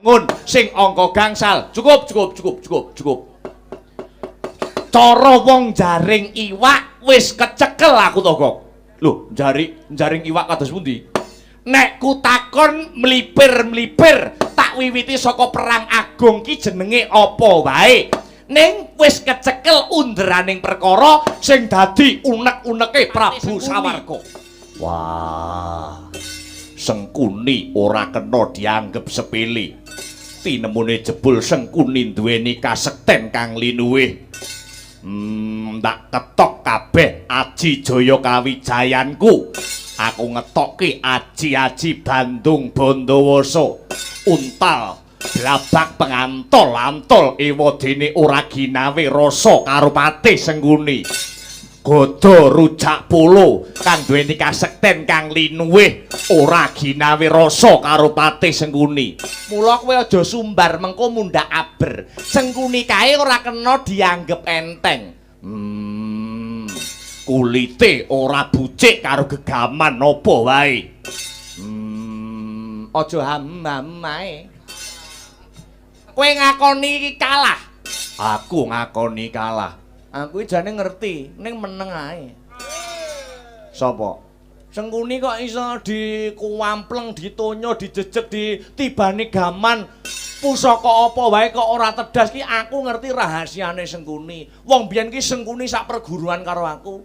Ngun sing angka gangsal. Cukup, cukup, cukup, cukup, cukup. Cara wong jaring iwak wis kecekel aku to, Gok. Lho, jaring iwak kados pundi? Nek ku takon mlipir-mlipir, tak wiwiti saka perang agung ki jenenge apa wae. Ning wis kecekel underaning perkara sing dadi unek-uneke Prabu Sawarga. Wah. Sengkuni ora kena dianggep sepele. Tinemune jebul Sengkuni duweni kasekten kang linuwih. Tak ketok kabeh aji jaya kawijayanku. Aku ngetokke aji-aji Bandung Bondowoso. Untal blabak pengantol-antol ewadene ora ginawe rasa karo Patih Sengkuni. Gada rujak polo kang duweni kasekten kang linuwih ora ginawe rasa karo Patih Sengkuni. Mula kowe aja sumbar mengko mundhak aber. Sengkuni kae ora kena dianggep enteng. Kulite ora bucik karo gegaman apa wae. Aja ham-ham ae. Kowe ngakoni kalah. Aku ngakoni kalah. Aku jane ngerti, ning meneng ae. Sapa? Sengkuni kok iso dikuampleng, ditonyo, dijejeg, ditibani gaman. Pusaka apa wae kok ora tedas ki aku ngerti rahasiane Sengkuni. Wong biyen ki Sengkuni sak perguruan karo aku.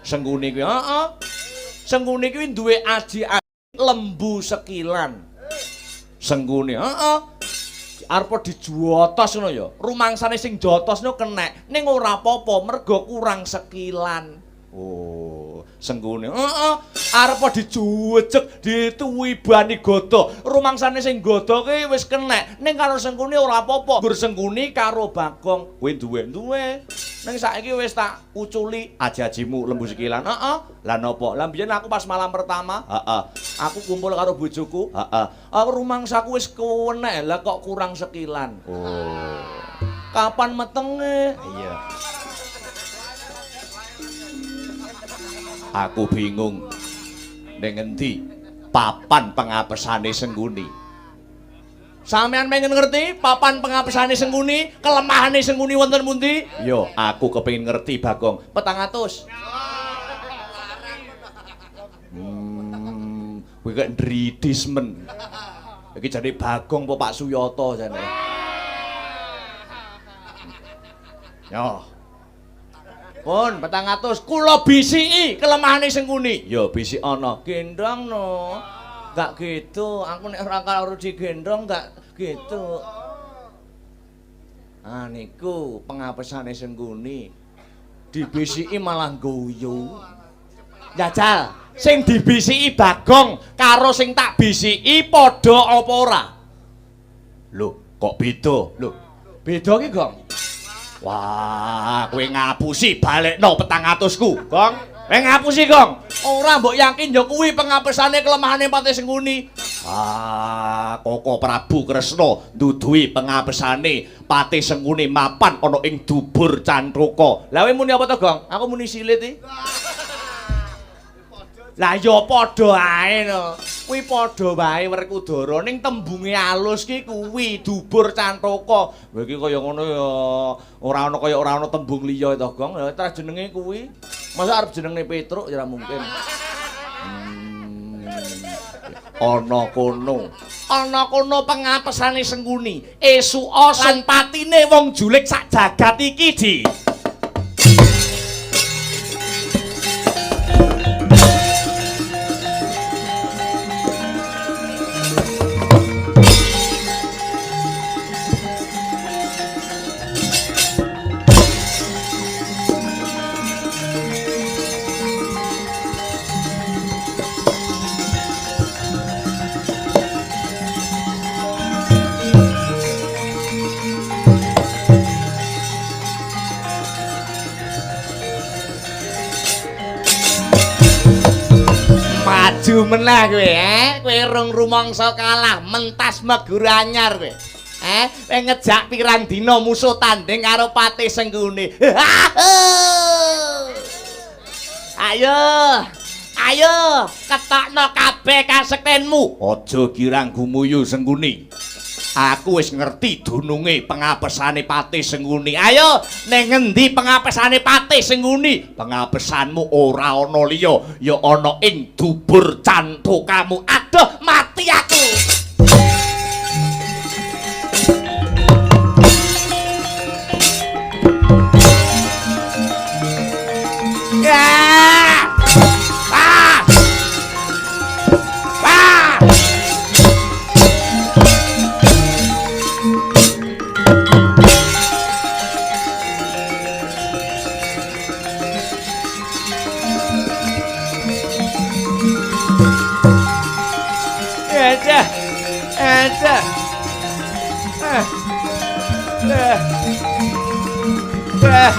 Sengkuni kuwi heeh. Sengkuni kuwi duwe aji lembu sekilan. Sengkuni heeh. Arep dijotos ngono ya. Rumangsane sing jotos no kenek, ning ora apa-apa mergo kurang sekilan. Oh, Sengkuni. Heeh. Arep dijuwejeg, dituwibani gada. Rumangsane sing gada ki wis kenek, ning karo Sengkuni ora apa-apa. Nggur Sengkuni karo Bagong kowe duwe-duwe. Ning saiki wis tak uculi aji-ajimu lembu sekilan. Heeh. Lah napa? Lah biyen aku pas malam pertama, heeh. Aku kumpul karo bojoku, heeh. Aku rumangsaku wis kewenek, lah kok kurang sekilan. Oh. Kapan metenge? Iya. Aku bingung. Ning endi papan pengapesane Sengkuni? Sampeyan pengen ngerti papan pengapesane Sengkuni, kelemahane Sengkuni wonten pundi? Yo, aku kepengin ngerti, Bagong. 400. Kowe kok ndridis men. Iki jane Bagong apa Pak Suyoto jane? Yo. Pun 400 kula bisiki kelemahane Sengkuni. Yo bisik ana. Gendong no. Gak gitu, aku nek ora karo digendong gak gitu. Ah niku pengapesane Sengkuni. Dibisiki malah guyu. Jajal, sing dibisiki Bagong karo sing tak bisiki padha apa ora? Lho, kok beda? Lho, beda ki, Gong. Wah, kowe ngapusi balekno 400ku, Gong. Kowe ngapusi, Gong. Ora mbok yakin ya kuwi pengapesane kelemahane Patih Sengkuni. Ah, Koko Prabu Kresna nduduhi pengapesane Patih Sengkuni mapan ana ing dubur Cantruka. Lah kowe muni apa to, Gong? Aku muni silit iki. Lah ya padha ae no. Kuwi padha wae Werkudara ning tembunge alus ki kuwi dubur Cantaka. Kowe iki kaya ngono ya ora ana kaya ora ana tembung liya to, Gong. Ya terus jenenge kuwi. Masa arep jenenge Petruk ya ora mungkin. Ana kono. Ana kono pengapesane Sengkuni. Esuka lan patine wong julik sak jagat iki, Di. Maju meneh kowe, kowe rung rumangsa kalah, mentas meguru anyar kowe. Kowe ngejak pirang dina musuh tanding karo Patih Sengkuni. Ayo, ayo, ketokno kabeh kasektenmu. Aja girang gumuyu Sengkuni. Aku wis ngerti dununge pengapesane Patih Sengkuni. Ayo, ning ngendi pengapesane Patih Sengkuni? Pengapesanmu ora ana liya, ya ana ing dubur cantokamu. Aduh, mati aku. Ya! Ah! Ah! Aja. Aja. Ah. Ah. Ah.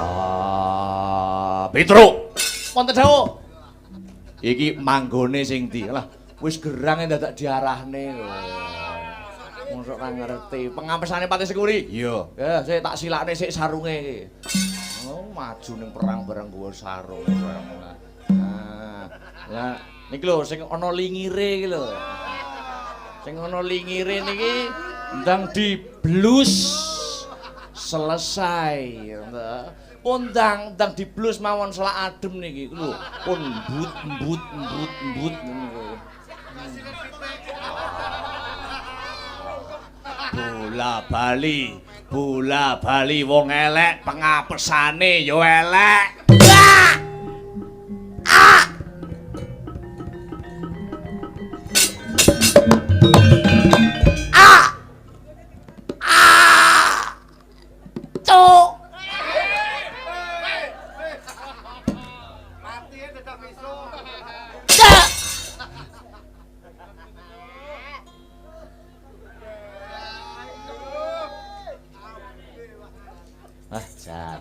Ah, Petruk. Wonten dawuh. Iki manggone sing ndi? Lah, wis gerang dadak diarahne lho. Mosok ra ngerti. Pengapesane Patih Sengkuni? Iya. Ya, sik tak silakne sik sarunge iki. Oh, maju ning perang bareng nggawa sarung. Nah, ya niki lho sing ana lingire iki lho. Sing ana lingire niki ndang diblus selesai. Pun ndang diblus mawon selak adem niki lho. Pun mbut mbut mbut mbut ngono. Bola bali, bola bali wong elek pengapesane ya elek. Ah! Ah! Ah! Ah! Cuk. Mati dadak besok. Cuk. Ah, jan.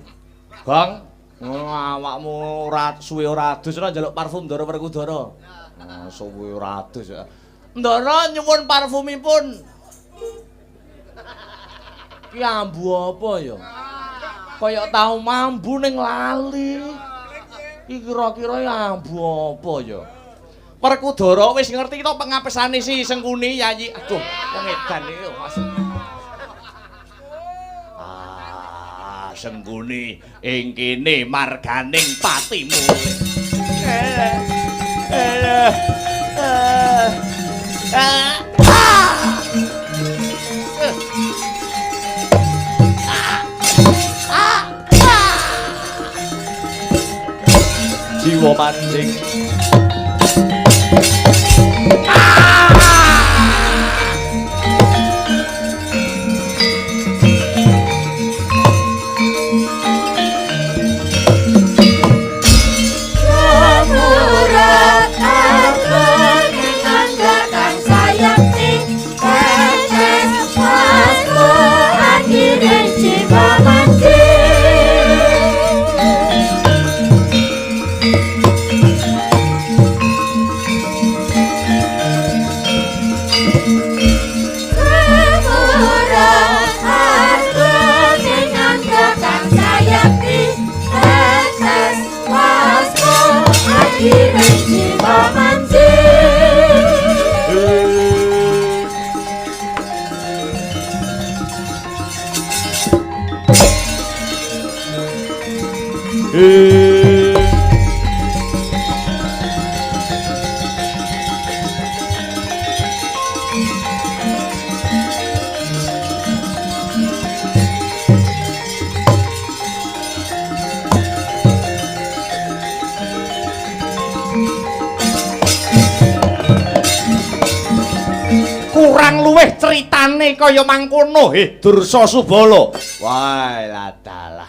Gong, ngono awakmu ora suwe ora adus ora njaluk parfum Ndara Werkudara. Ah, suwe ora adus. Ndara nyuwun parfumipun. Ki ambu apa ya? Kaya tau mambu ning lali. Ki kira-kira ya ambu apa ya? Werkudara wis ngerti to pengapesane si Sengkuni, Yayi. Aduh, wong edan iki Mas. Sengkuni ing kene marganing patimu. Jiwa mancing. Kurang luwih critane kaya mangkono, he Dursa Subala. Wah, ladalah.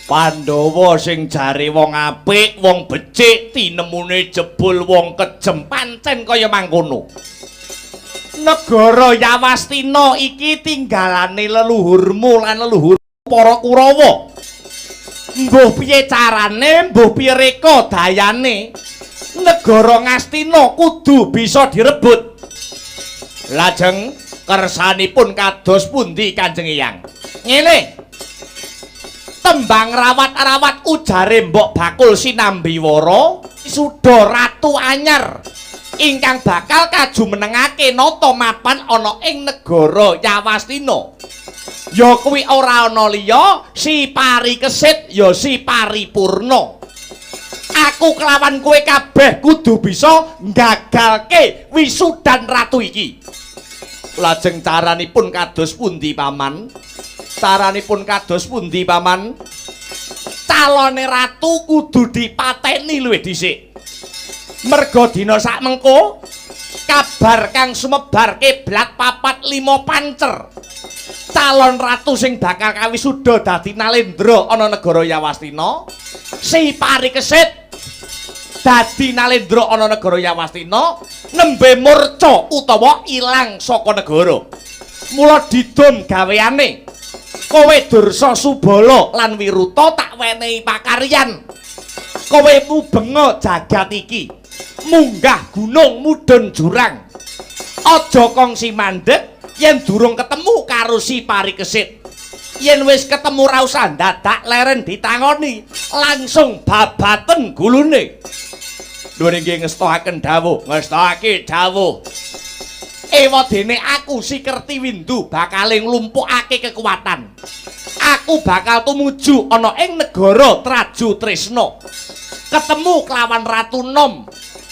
Pandhawa sing jare wong apik, wong becik, tinemune jebul wong kejem, pancen kaya mangkono. Negara Yawastina iki tinggalane leluhurmu lan leluhur para Kurawa. Mbuh piye carane, mbuh piye reka dayane, negara Ngastina kudu bisa direbut. Lajeng kersanipun kados pundi Kanjeng Eyang? Ngene. Tembang rawat-rawat ujare mbok bakul sinambiwara suda ratu anyar ingkang bakal kajumenengake nata mapan ana ing negara Yawastina. Ya kuwi ora ana liya si Parikesit ya si Paripurna. Aku kelawan kowe kabeh kudu bisa nggagalke wisudan ratu iki. Lajeng caranipun kados pundi paman? Caranipun kados pundi paman? Calone ratu kudu dipateni luwih dhisik. Merga dina sakmengko kabar kang sumebar kiblat 4 5 pancer. Calon ratu sing bakal kawisuda dadi nalendra ana negara Yawastina, si Parikesit dadi nalendra ana negara Yawastina nembe murca utawa ilang saka negara. Mula didum gaweane. Kowe Dursa Subala lan Wiruta tak wenehi pakaryan. Kowe mubenga jagat iki. Munggah gunung mudhun jurang. Aja kongsi mandeg yen durung ketemu karo si Parikesit. Yen wis ketemu ra usah dadak leren ditangoni, langsung babaten gulune. Nuwun inggih ngestoaken dawuh, ngestoake dawuh. Ewadene aku si Kertiwindu bakal nglumpukake kekuatan. Aku bakal tumuju ana ing negara Traju Tresna. Ketemu kelawan Ratu Nom,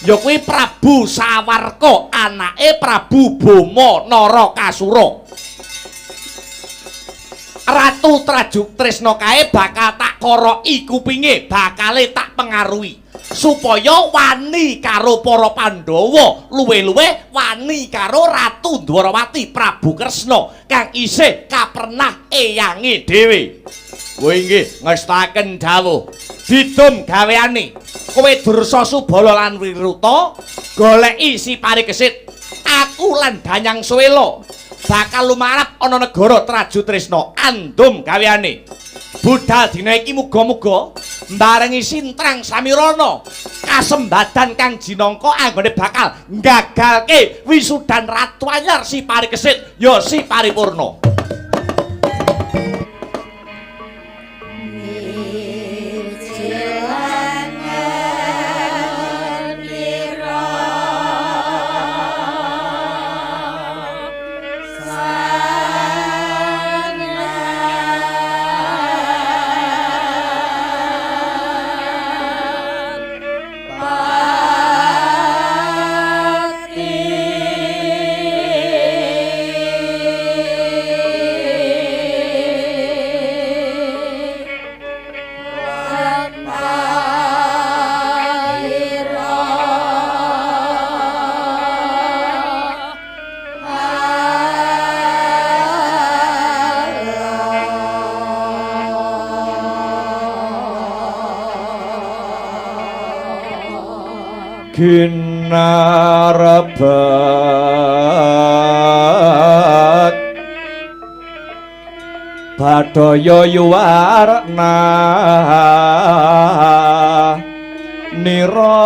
ya kuwi Prabu Sawarka, anake Prabu Boma Narakasura. Ratu Traju Tresna kae bakal tak koroki kupinge, bakale tak pengaruhi supaya wani karo para Pandhawa, luwih-luwih wani karo Ratu Dwarawati Prabu Kresna kang isih kapernah eyange dhewe. Kowe inggih ngestaken dawuh. Didum gaweane. Kowe Dursa Subala lan Wiruta goleki si Parikesit. Aku lan Danyang Suwela bakal lumarap ana negara Traju Tresna. Andum gaweane. Budal dina iki muga-muga mbarengi Sintrang Samirana kasembadan kang jinangka anggone bakal nggagalke wisudan ratu anyar si Parikesit ya si Paripurna. Ginarebet Badaya yuwarna nira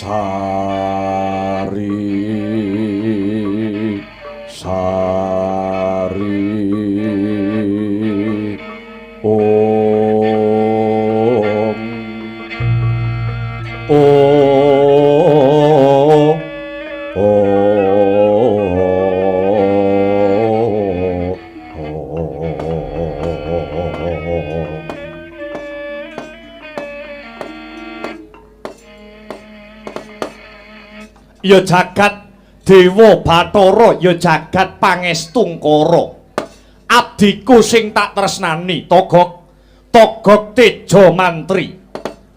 Sari sari Ya jagat Dewa Bathara, ya jagat Pangestungkara. Abdiku sing tak tresnani, Togok, Togok Teja Mantri.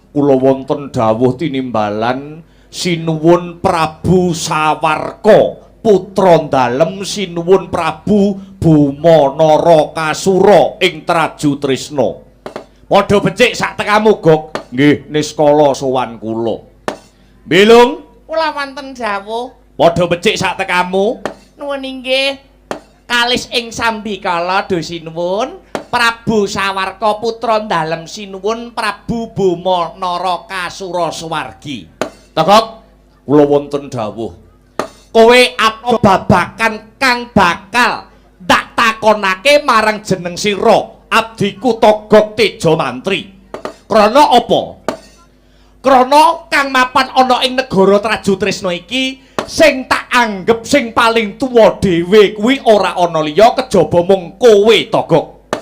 Kula wonten dawuh tinimbalan sinuwun Prabu Sawarka, putra dalem sinuwun Prabu Buma Narakasura ing Traju Trisna. Padha becik sak tekamu, Gok. Nggih, niskala sowan kula. Bilung, Kula wonten dawuh. Padha becik sak tekamu. Nuwun inggih. Kalis ing sambikala dosinuwun Prabu Sawarka putra dalem sinuwun Prabu Buma Narakasura Swargi. Togok, kula wonten dawuh. Kowe ato babakan kang bakal tak takonake marang jeneng sira, abdiku Togok Teja Mantri. Krana apa? Krana kang mapan ana ing negara Traju Trisna iki sing tak anggep sing paling tuwa dhewe kuwi ora ana liya kejaba mung kowe, Togok.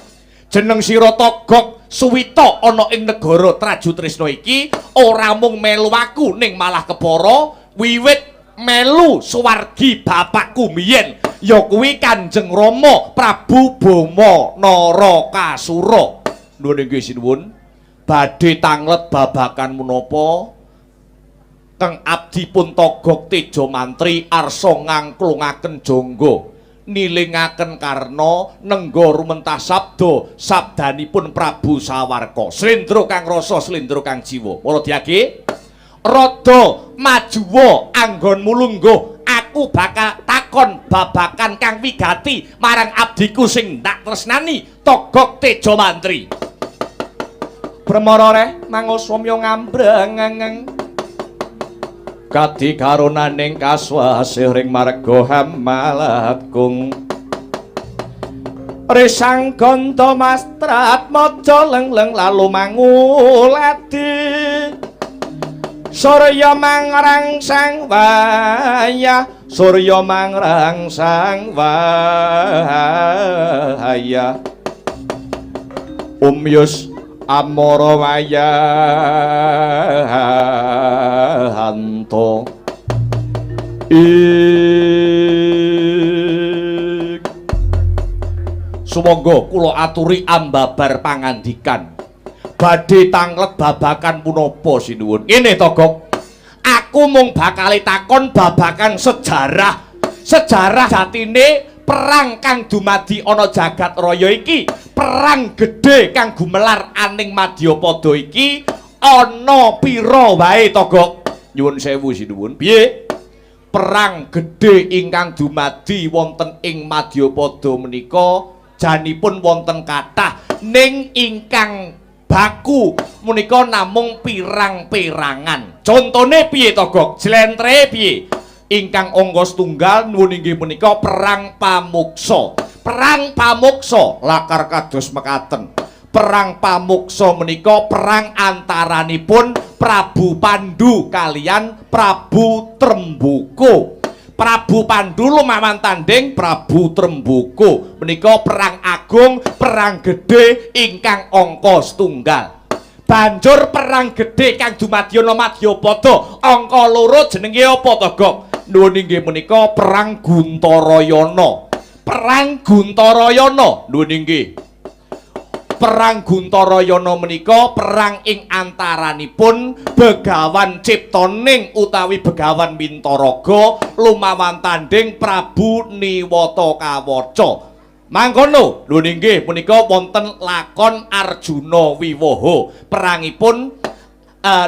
Jeneng sira Togok suwita ana ing negara Traju Trisna iki ora mung melu aku ning malah kepara wiwit melu swargi bapakku biyen, ya kuwi Kanjeng Rama Prabu Bama Narakasura. Nuwun inggih sinuwun. Badhe tanglet babakan menapa? Kang abdi pun Togok Teja Mantri arsa ngangklungaken jangga, nilingaken karna nengga rumentah sabda sabdanipun Prabu Sawarka. Slendra kang rasa, slendra kang jiwa. Para diage rada majuwa anggonmu lungguh, aku bakal takon babakan kang wigati marang abdiku sing tak tresnani, Togok Teja Mantri. Bremara reh mangusumya ngambrengeng kadi karunaning kaswasih ring marga hamalatkung Risang ganda mastrat maja lengleng lalu manguladi Surya mangrangsang wayah, surya mangrangsang wayah, Umyus amara wayahanto ing. Sumangga kula aturi ambabar pangandikan. Badhe tanglet babakan punapa sinuwun? Ngene Togok, aku mung bakal takon babakan sejarah. Sejarah jatine perang kang dumadi ana jagat raya iki, perang gedhe kang gumelar aning madyapada iki ana pira wae, Togok? Nyuwun sewu sinuwun. Piye? Perang gedhe ingkang dumadi wonten ing madyapada menika janipun wonten kathah, ning ingkang baku menika namung pirang-pirangan. Contone piye, Togok? Jlentre piye? Ingkang angka setunggal nuwun inggih menika perang Pamuksa. Perang Pamuksa lakar kados mekaten. Perang Pamuksa menika perang antaranipun Prabu Pandu kalian Prabu Tremboko. Prabu Pandu lumawan tanding Prabu Tremboko. Menika perang agung, perang gedhe ingkang angka setunggal. Banjur perang gedhe kang dumadi ana Madyapada angka loro jenenge apa, Togok? Nuwun inggih menika perang Guntarayana. Perang Guntarayana nuwun inggih. Perang Guntarayana menika perang ing antaranipun Begawan Ciptaning utawi Begawan Mintaraga lumawan tanding Prabu Niwata Kawaca. Mangkono lho inggih menika wonten lakon Arjuna Wiwaha. Perangipun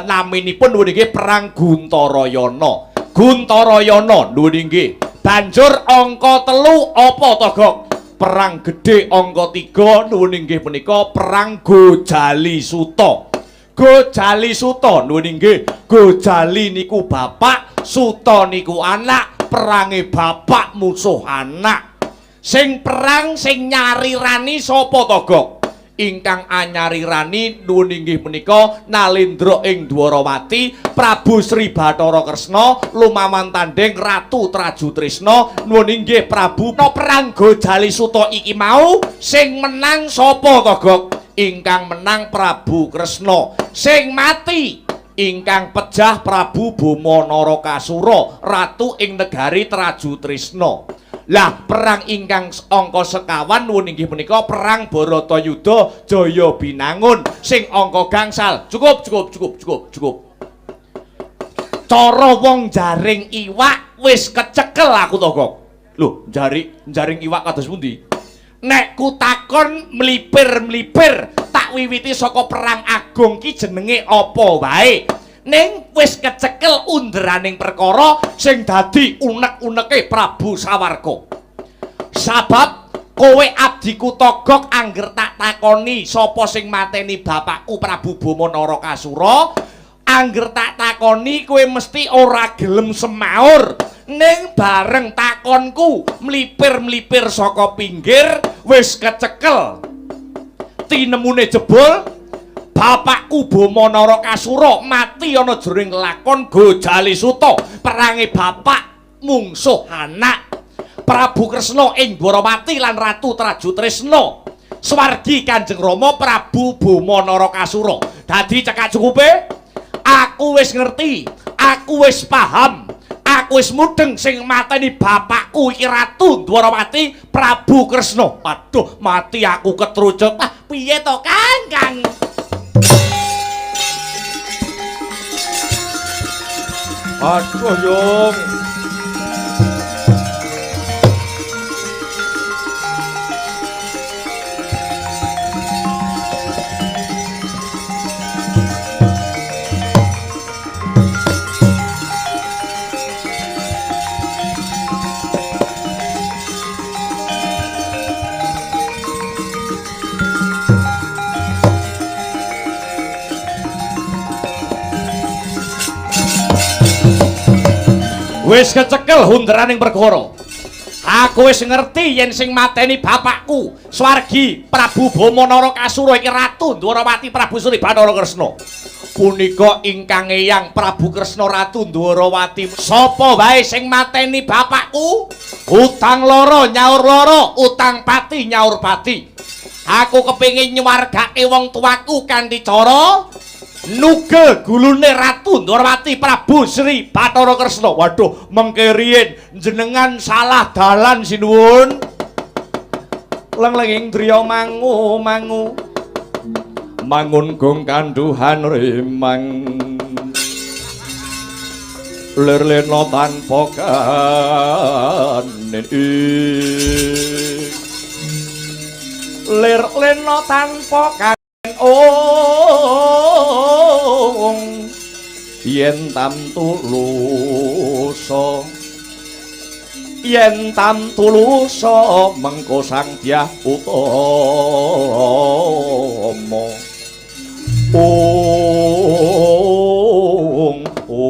naminipun nuwun inggih perang Guntarayana. Guntarayana nuwun inggih. Banjur angka 3 apa, Togok? Perang gedhe angka 3 nuwun inggih menika perang Gojali Suta. Gojali Suta nuwun inggih. Gojali niku bapak, Suta niku anak, perange bapak musuh anak. Sing perang sing nyarirani sapa, Togok? Ingkang anyarirani nuwun inggih menika Nalendra ing Dwarawati, Prabu Sri Bathara Kresna lumawan tanding Ratu Traju Trisna nuwun inggih Prabu. No perang Gojali Suta iki mau sing menang sapa, Togok? Ingkang menang Prabu Kresna. Sing mati Ingkang pejah Prabu Boma Narakasura, ratu ing negari Trajutrisna. Lah perang ingkang angka sekawan nuwun inggih punika perang Baratayuda Jaya Binangun sing angka gangsal. Cukup, cukup, cukup, cukup, cukup. Cara wong jaring iwak wis kecekel aku to, Gok. Lho, jaring iwak kados pundi? Nek ku takon mlipir-mlipir tak wiwiti saka perang agung ki jenenge apa wae. Ning wis kecekel underaning perkara sing dadi unek-uneke Prabu Sawarka. Sabab kowe abdiku Togok angger tak takoni sapa sing mateni bapakku Prabu Boma Narakasura, angger tak takoni kowe mesti ora gelem semaur. Ning bareng takonku mlipir-mlipir saka pinggir wis kecekel tinemune jebul bapakku Boma Narakasura mati ana jroning lakon Gojali Suta, perange bapak mungsuh anak. Prabu Kresna ing Dwarawati lan Ratu Trajutrisna swargi Kanjeng Rama Prabu Boma Narakasura. Dadi cekak cukupe aku wis ngerti, aku wis paham, aku wis mudeng sing mateni bapakku iki Ratu Dwarawati Prabu Kresna. Aduh, mati aku ketrucut. Ah, piye to, Kang? Kang. Aduh, Yung. Wis kecekel hunderaning perkara. Aku wis ngerti yen sing mateni bapakku swargi Prabu Boma Narakasura iki Ratu Dwarawati Prabu Sri Bathara Kresna. Punika ingkang eyang Prabu Kresna Ratu Dwarawati. Sapa wae sing mateni bapakku? Utang loro nyaur loro, utang pati nyaur pati. Aku kepengin nyuwargake wong tuaku kanthi cara nugel gulune Ratu Dwarawati Prabu Sri Bathara Kresna. Waduh, mengke riyin jenengan salah dalan sinuwun. Lenglenging driya mangu mangu mangun gong kanduhan rimang lir lena tanpa kanen lir lena tanpa kanen ong yen tamtulusa yen tamtulusa mengko sang dyah utama ong ong.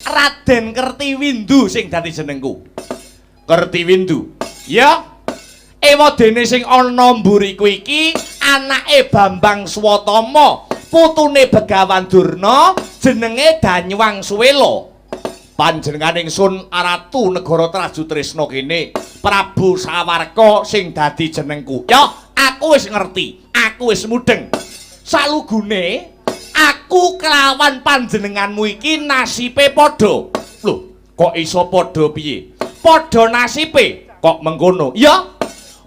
Raden Kertiwindu sing dadi jenengku. Kertiwindu. Ya. Ewadene sing ana mburiku iki anake Bambang Swatama, putune Begawan Durna, jenenge Danyuwang Suwela. Panjenengane ingsun Ratu Negara Trajutrisna kene, Prabu Sawarka sing dadi jenengku. Ya, aku wis ngerti, aku wis mudeng. Salugune aku kelawan panjenenganmu iki nasibe padha. Lho, kok iso padha piye? Padha nasibe kok mengkono? Ya,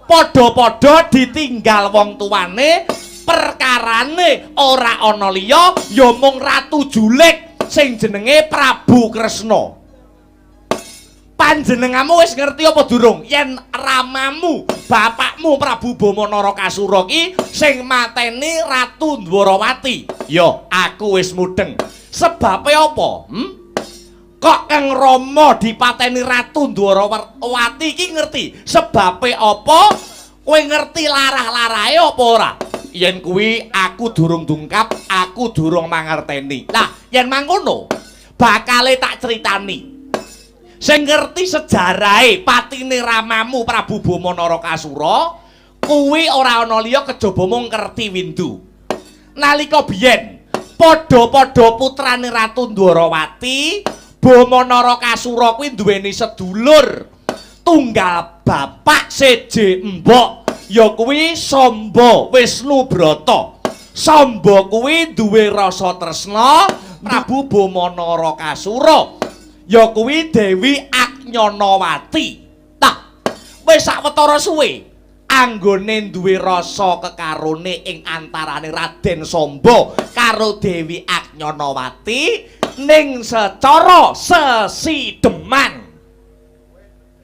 padha-padha ditinggal wong tuane, perkarane ora ana liya ya mung Ratu Julik sing jenenge Prabu Kresna. Panjenenganmu wis ngerti apa durung yen ramamu, bapakmu Prabu Bama Narakasura ki sing mateni Ratu Dwarawati? Yo, aku wis mudeng. Sebabe apa? Kok Kang Rama dipateni Ratu Dwarawati ki ngerti? Sebabe apa? Kowe ngerti larah-larahe apa ora? Yen kuwi aku durung dungkap, aku durung mangerteni. Lah, yen mangkono bakale tak critani. Sing ngerti sejarahe patine ramamu Prabu Bama Narakasura kuwi ora ana liya kejaba mung Kerti Windu. Nalika biyen padha-padha putrane Ratu Dwarawati, Bama Narakasura kuwi duweni sedulur tunggal bapak seje mbok, ya kuwi Samba Wisnu Brata. Samba kuwi duwe rasa tresna Prabu Bama Narakasura, ya kuwi Dewi Agnyanawati. Tah, wis sawetara suwe anggone duwe rasa kekarone ing antarane Raden Samba karo Dewi Agnyanawati ning secara sesideman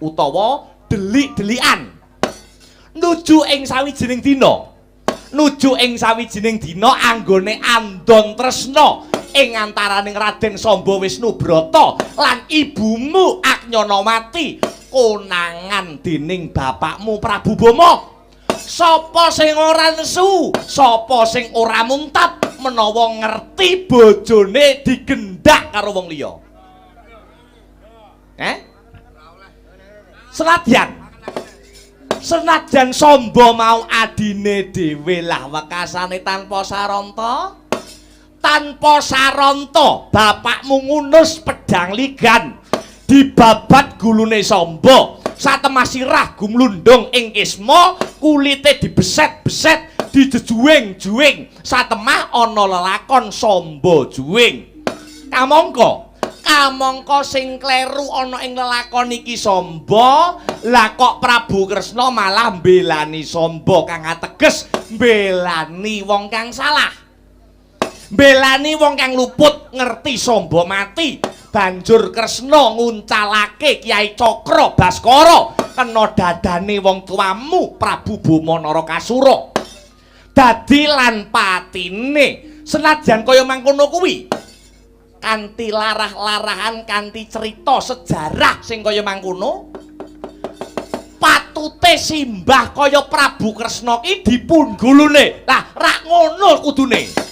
utawa delik-delikan. Nuju ing sawijining dina, nuju ing sawijining dina anggone andon tresna ing antaraning Raden Samba Wisnu Brata lan ibumu Agnyanawati konangan dening bapakmu Prabu Bama. Sapa sing ora nesu, sapa sing ora muntap menawa ngerti bojone digendak karo wong liya? Eh? Senadyan Samba mau adine dhewe, lah wekasane tanpa saranta. Tanpa saranta bapakmu ngunus pedang ligan dibabat gulune Samba. Satemah sirah gumlundung ing kisma, kulite dibeset-beset, dijejuwing-juwing. Satemah ana lelakon Samba Juwing. Kamangka kamangka sing kleru ana ing lelakon iki Samba, lah kok Prabu Kresna malah mbelani Samba kang ateges mbelani wong kang salah. Mbelani wong kang luput. Ngerti Samba mati, banjur Kresna nguncalake Kyai Cakra Baskara kena dadane wong tuamu Prabu Bama Narakasura. Dadi lan patine senajan kaya mangkono kuwi, kanthi larah-larahan, kanthi cerita sejarah sing kaya mangkono, patute simbah kaya Prabu Kresna ki dipunggulune. Lah, rak ngono kudune.